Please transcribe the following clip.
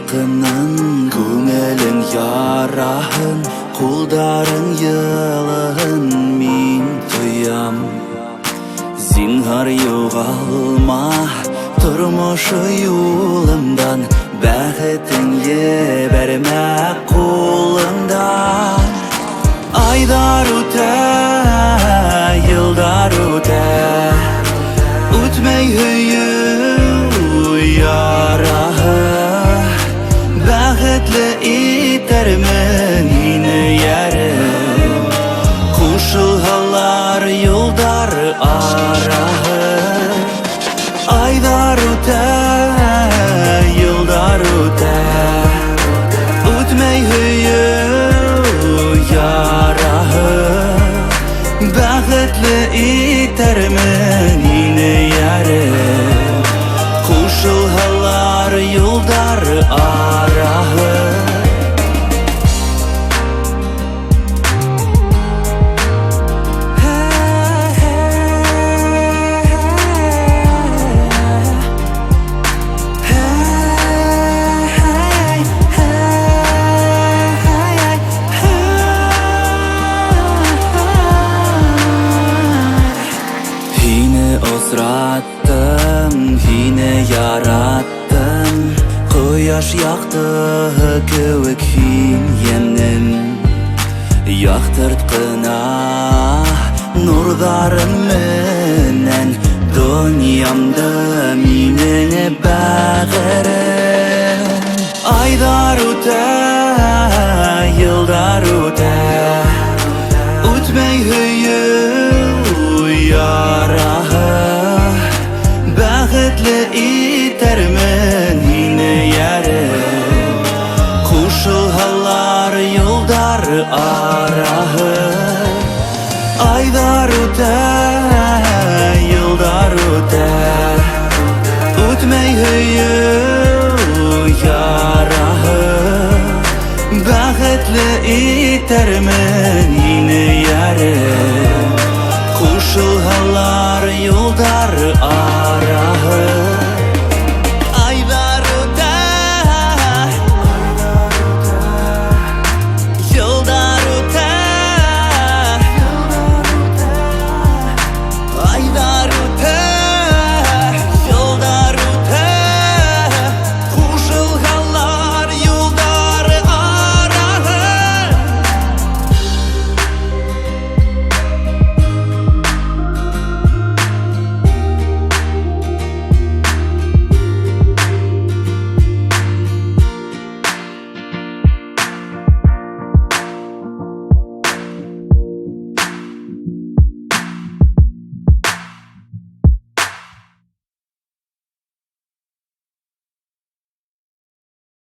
Ялҡынын, күңелең яраһын, ҡулдарың йылыһын мин тоям. Зинһар юғалма тормош юлымдан, бәхетең ебәрмә ҡулыңдан. Айҙар үтә, йылдар үтә, үтмәй һөйөү яраһы. Бәхетле итәрмен һине йәрем, ҡушылһалар юлдар араһы. Айҙар үтә, йылдар үтә, үтмәй һөйөү яраһы. Бәхетле итәрмен һине йәрем, ҡушылһалар юлдар араһы. Һине осраттым, һине яраттым, ҡояш яҡтыһы кеүек һин йәнем. Яҡтырт ҡына нурҙарың менән донъямды минең бәғерем. Айҙар үтә, йылдар үтә, үтмәй һөйөү яраһы. Бәхетле итәрмен һине йәрем, ҡушылһалар юлдар араһы. Айҙар үтә, йылдар үтә, үтмәй һөйөү яраһы. Бәхетле итәрмен